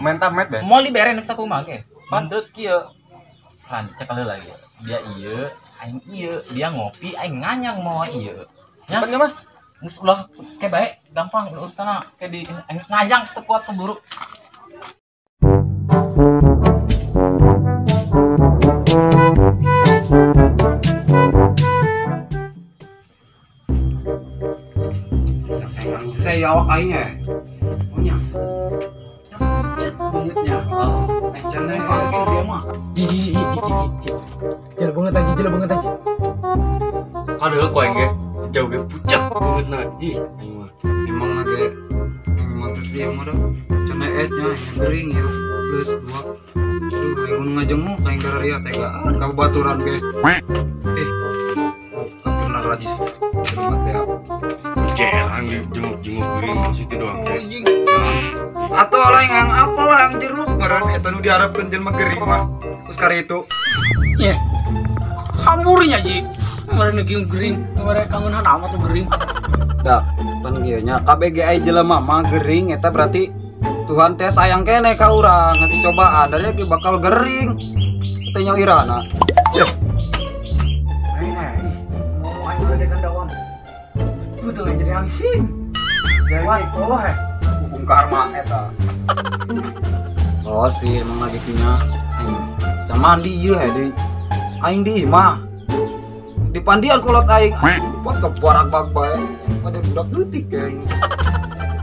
Menta met be. Moal dibere nek sakumaha ge. Pandeut kieu. Rancak heula ieu. Dia ieu, aing ieu, dia ngopi, aing nganyang moal ieu. Nya kan mah geus ulah ke bae, gampang urusanna ke di aing nganyang teu kuat keburu. Saya awak aing ya. Oh nya. Bangetnya. Cenah dia mah. Ji. Jelo banget aja, jelo banget aja. Aduh ku aing ge jauh ge pucet bangetna. Ih, aing mah. Emang mah ge emang terus dia mah dah. Cenah esnya yang gering ya. Plus 2. Aduh, aing mun ngajenguk aing gararia tegaan ka babaturan ge. Kapurna rajis. Terima teh. Jarang jenguk-jenguk gering situ doang. Atau lain yang apel yang jeruk meureun eta nu diharapkeun jelema gering mah. Terus kari itu. Ye. Hamburnya ji. Meureun lagi gering, meureun kangenan amat tuh gering. Dah, pan kieu nya KBG ai jelema mah gering eta berarti Tuhan teh sayang keneh ka urang ngasih cobaan dari ge bakal gering. Teh nya irana. Aing mau aing ledekan dawam. Betul aing jadi angsin. Jadi oh heh. Hukum karma eta. Oh sih emang lagi punya aing. Can mandi ieu heh deui. Aing di imah. Di pandian kolot aing. Pot ke borak bag bae. Pada budak leutik aing.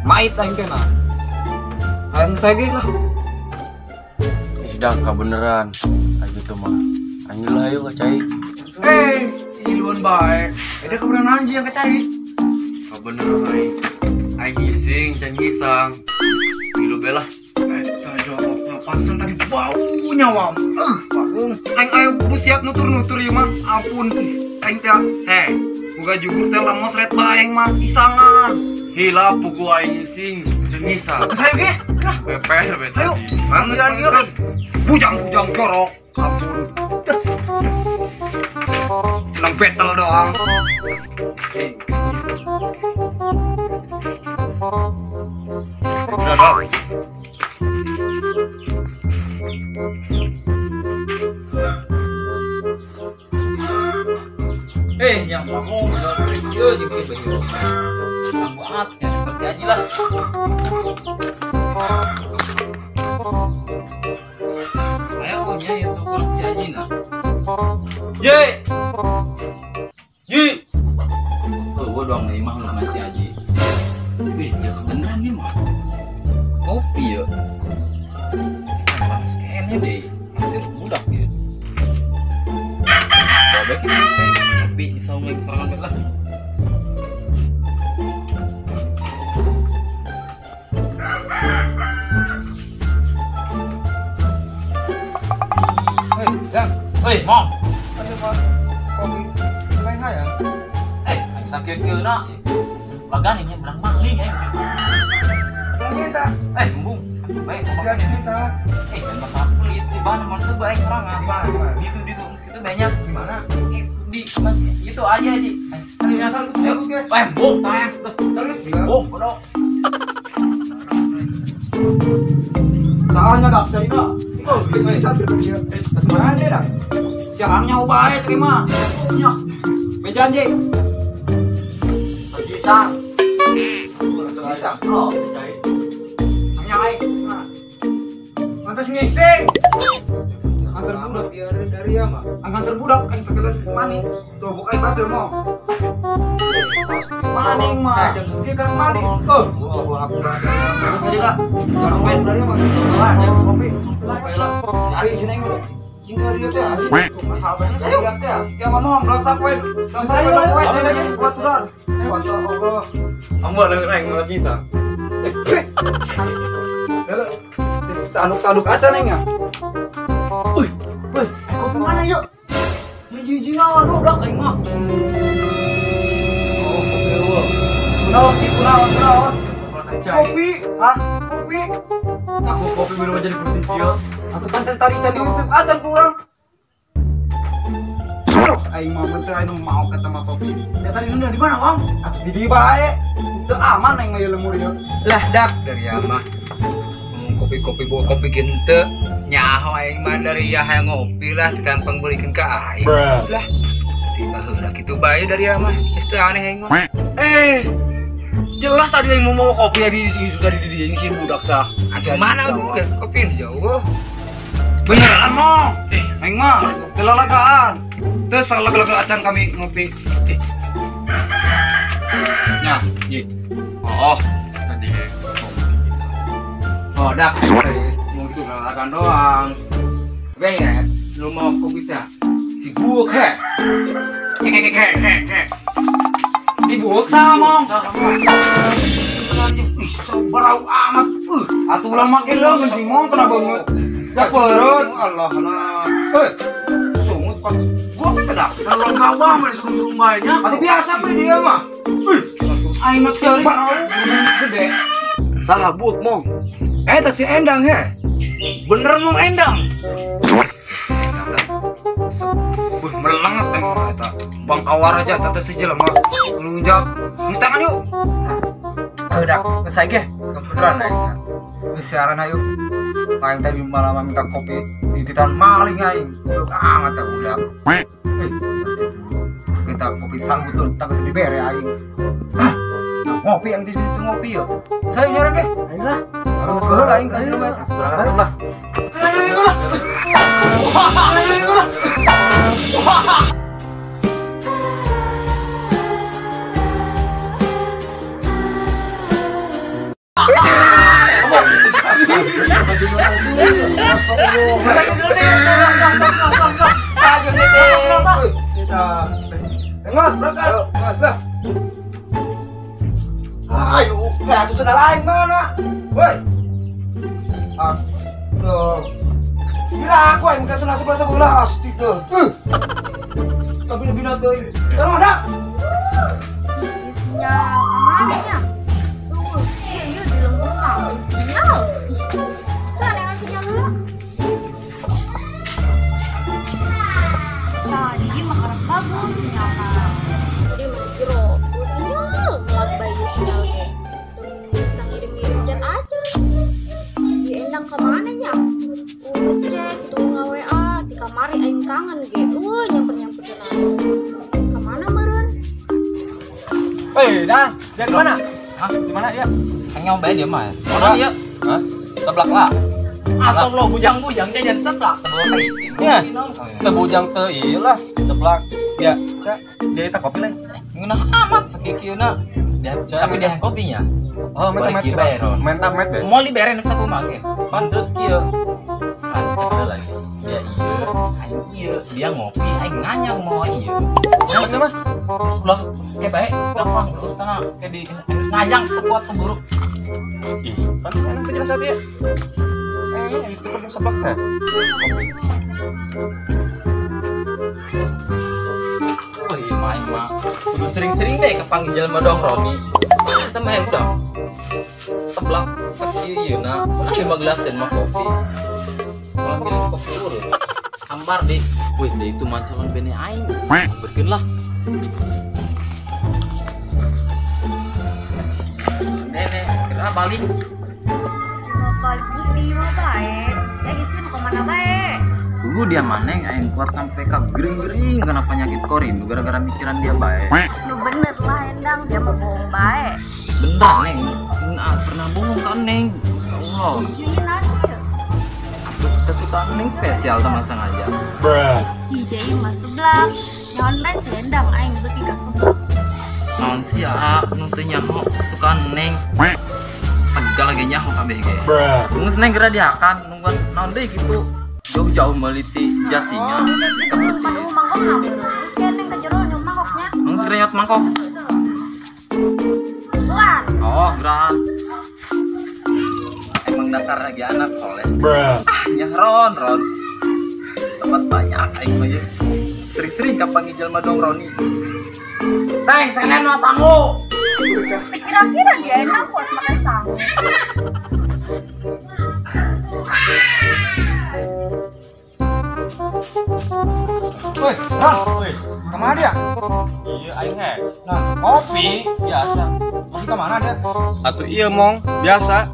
Mait aing kena. Aing sege lah. Ih dah kabeneran. Aja tuh mah. Aing lah ayo ka cai. Eh, iluan bae. Ada kebeneran anjing yang ka cai. Kabeneran aing. Aing ngising, can ngisang. Hidup lah. Eta jorokna pansen tadi bau nyawa. Parung. Aing aya busiat nutur-nutur ieu mah. Ampun. Aing teh heh, boga juhur teh lamosret bae aing mah isangan. Hilap puku aing ngising, can ngisang. Sayo ge. Lah, peper be. Ayo, mangga. Bujang-bujang jorok. Ampun. Senang battle doang. Udah, dah. Yang bangun ieu jeung ieu beuh. Ambu amat ya bersih aja lah. Ayo punya itu kurang si Aji nah. J. Ji. Oh, gua doang nih mah lu si Aji. Ih, jangan beneran nih mah. Kopi ya. Panas kayaknya deh. Pasti budak gitu. Baik ini kopi di saung lagi serangan lah. Hei, Dang. Hei, Mong. Ada mah kopi main hayang. Aing sakit keuna. Lagan ini menang maling aing. Kita. Embung. Baik, ya kita. Dan masalah pelit, bahan manusia baik serangan. Gimana? Di situ banyak. Gimana? Di masih itu aja di. Di asal lu guys. Embung, tayang. Embung, bodoh. Tahannya dak China. Oh, bisa dia. Mana dak? Siangnya bae terima. Nya. Bejanji. Bisa. Bisa. Oh, Nya aing. Mantas ngising. Antar budak dia dari ya mah. Antar budak aing sekalian mani. Tuh buka aing pasir mau. Maning mah. Jam segini kan mani. Oh, gua aku. Terus tadi lah. Jangan main dari mah. Kopi. Kopi lah. Cari sini aing. Hingga dia teh. Masalah saya teh. Siapa mau belum sampai. Sampai sampai saya baturan. Masya Allah. Ambu leungeun aing mah bisa. Sanduk-sanduk aja neng ya. Wih, wih, kopi mana yuk? Jiji naon budak aing mah. Oh, kopi eueuh. Kunaon ki kunaon kunaon. Kopi, hah? Kopi. Aku kopi minum aja di putih kieu. Atuh kan tadi can diupip acan kurang. Aduh, aing mah mun teu anu mau kata mah kopi. Ya tadi nunda di mana, Bang? Atuh di dieu bae. Teu aman aing mah ieu lemur ieu. Lah dak dari ya mah. Kopi-kopi bawa kopi gente. Nyaho aing mah dari ya hayang ngopi lah ditampang belikin ka aing. Lah, tiba heula kitu bae dari ya mah. Geus teu aneh aing mah. Jelas tadi yang mau kopi di sini sudah di dia si budak sah. Atuh mana budak kopi di jauh. Beneran mong. Aing mah teu lalagaan. Teu salah-laga acan kami ngopi. Nya, ye. Oh, tadi oh, dak. Mau itu lalagaan doang. Beng ya, lu mau kopi sah. Si buuk he. He. Si buuk sama mong. Ih, berau amat. Atuh ulah make leungeun jeung mong pernah banget. Ya peres. Allah lah. Sungut kan. Gua teh dah. Kalau ngawah mah disuruh rumahnya. Atuh biasa mah dia mah. Aing mah teuri gede. Saha buuk mong? Eta si Endang he. Bener mong Endang. Buh melengat aing mah eta. Bangkawar aja eta teh si jelema. Lunjak. Geus tangan yuk. Udah, geus sae ge. Kebetulan aing. Geus siaran ayo. Aing tadi malam minta kopi di titan maling aing. Goblok amat ta budak. Minta kopi sanggup takut dibere aing. Hah, ngopi yang di situ ngopi yo. Saya nyaran deh. Ayolah. Kalau aing ka dieu mah. Berangkat lah. Ayolah. Ayolah. Berangkat. Ayo, nggak tuh sendal aing mana? Woi. Aduh. Kira aku aing ke sana sebelah astaga. Tapi lebih nanti. Tolong ada. Sinyal kemana ya? Tuh, iya di lembur mau sinyal. Ih, sana yang sinyal dulu. Tadi dia makanan bagus sinyal mah. Jadi mana kira sinyal melat bayi sinyalnya. Tuh bisa ngirim-ngirim chat aja. Dia endang kemana nya? Cek tuh nge-WA di kamari aing kangen ge. Nyamper-nyamper aing. Kemana meureun? Woi, dah, dia kemana? Hah, di mana ya? Hanya bae dia mah. Mana dia? Hah? Seblak lah. Asal lo bujang-bujang jajan seblak. Ya, sebujang teu ieu lah, seblak. Ya, cak, dia eta kopi lain. Ngeunah amat sakikieuna. Tapi dia kopinya. Oh, menta met met. Mau dibere nek sakumaha ge. Pandut kieu. Pancet lagi. Dia ieu, aing ieu, dia ngopi, aing nganyang mau ieu. Nah, mah sebelah kayak baik, gampang lu sana kayak di nganyang kuat keburu. Ih, kan enak jelas dia. Itu kan seblak teh. Wih, main mah. Kudu sering-sering deh kepanggil jelema dong Roni. Kita mah udah. Seblak sakieu yeuna, 5 gelasin mah kopi. Kalau milih kopi urut. Hambar deh. Wis deh itu mah calon bene aing. Berkeun lah. Nenek, kita balik. Mau balik di mah bae. Ya geus mau kemana bae? Dulu dia maneng aing kuat sampai ka gering-gering kena penyakit korin gara-gara mikiran dia bae. Lu bener lah Endang, dia mau bohong bae. Bener neng, nggak pernah bohong kan neng. Masya Allah. Iya nanti. Kesukaan neng spesial sama sengaja. DJ mah seblak. Nyaon bae si Endang aing beuki ka seblak. Naon sia nu teu nyaho kesukaan neng. Segala ge nyaho kabeh ge. Geus neng geura dihakan nungguan naon deui kitu. Jauh-jauh meliti jasinya. Mangkok nyot mangkok. Oh, gerah. Emang dasar lagi anak soleh. Ah, ya Ron, Ron. Tempat banyak aing mah. Sering-sering kapan jelema dong Roni. Neng, senen mah sangu. Kira-kira dia enak buat makan sangu. Woi, Ron. Woi, kemana dia? Iya, aing he. Nah, kopi biasa. Kopi kemana dia? Atuh iya mong, biasa.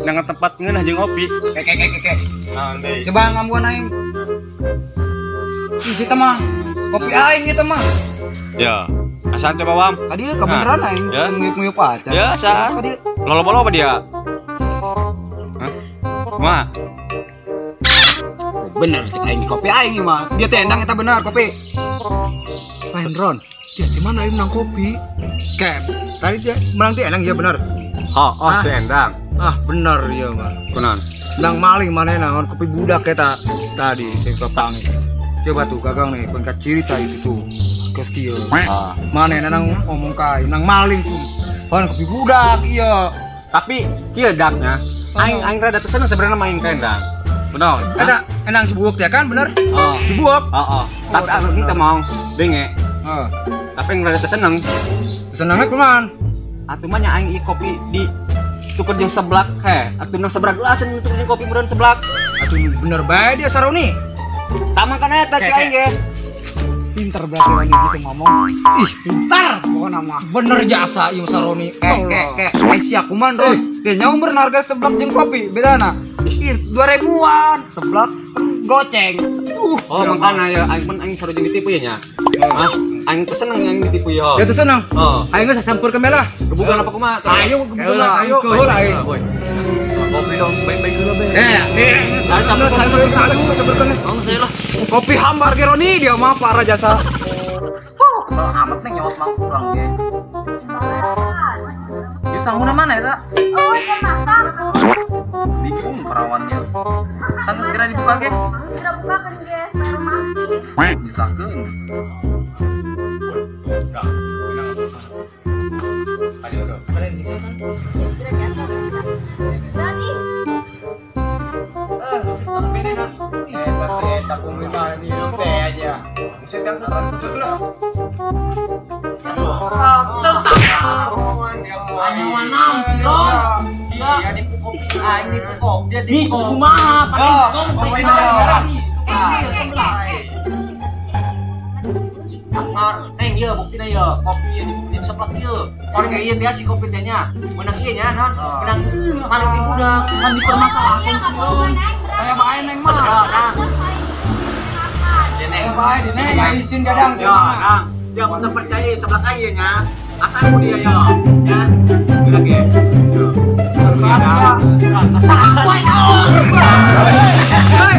Nang tempat ngeunah jeung ngopi. Kek. Naon deui? Coba ngambuan aing. Ih, eta mah kopi aing eta mah. Ya. Asaan coba Wam. Tadi kebeneran aing Ya. nguyup-nguyup aja. Ya, asaan. Tadi Lolo-lolo apa dia? Hah? Ma. Bener cek aing kopi aing mah. Dia teh endang eta bener kopi. Lain Ron. Dia di mana aing menang kopi? Kayak tadi dia menang teh endang iya bener. Oh, teh endang. Ah, bener iya mah. Kunaon? Menang maling mana naon kopi budak eta tadi teh kapangi. Coba tuh gagang nih pengkat cerita itu tuh. Kos kieu. Ah. Mana nang ngomong ka aing menang maling tuh. Pan kopi budak iya. Tapi kieu daknya. Aing aing rada teu seneng sebenarnya main ka endang. Benar. Eta endang si buuk ya kan bener? Oh. Si buuk. Oh. Tapi aku kita mau denge. Heeh. Tapi aing rada teu seneng. Senengnya kumaha? Atuh mah nya aing ieu kopi di tuker jeung seblak he. Atuh nang seblak gelasan tuker jeung kopi meureun seblak. Atuh bener bae dia Saroni. Tama kana eta cai aing ge. Pinter berarti lagi gitu ngomong. Ih, pintar pokoknya mah. Bener jasa ieu Saroni. Kek, aing sia kuman Ron. Dia nyaumeur harga seblak jeung kopi bedana. Ih, 2000-an seblak goceng. Oh, makana ya aing pun aing saru jeung ditipu ya nya. Hah? Aing teu seneng aing ditipu ya. Dia teu seneng. Oh. Aing geus sampurkeun bae lah. Gebugan apa kumaha? Ayo gebugan lah, ayo keul aing. Kopi dong, baik-baik dulu be. Sampurkeun. Kopi hambar ge Roni dia mah parah jasa. Tebal amat nih nyawat mang kurang ge. Ieu sanguna mana eta? Oh, dia makan. Bingung perawannya. Kan segera dibuka ge. Segera bukakan ge, supaya mati. Bisakeun. Ya segera jatuh. Dan ih, Eta kumaha hidup teh aja. Neng ieu buktina ieu kopi ieu di seblak ieu. Orang ieu dia si kopi teh nya. Menang ieu nya naon? Menang maling di budak, kan dipermasalahkeun si Ron. Kayak bae neng mah. Nah, Kayak bae di neng ya isin gadang. Ya, nah, dia aku tak percaya seblak aja nya. Asal ku dia ya. Ya. Gerak ya. Yo. Sampai. Hei,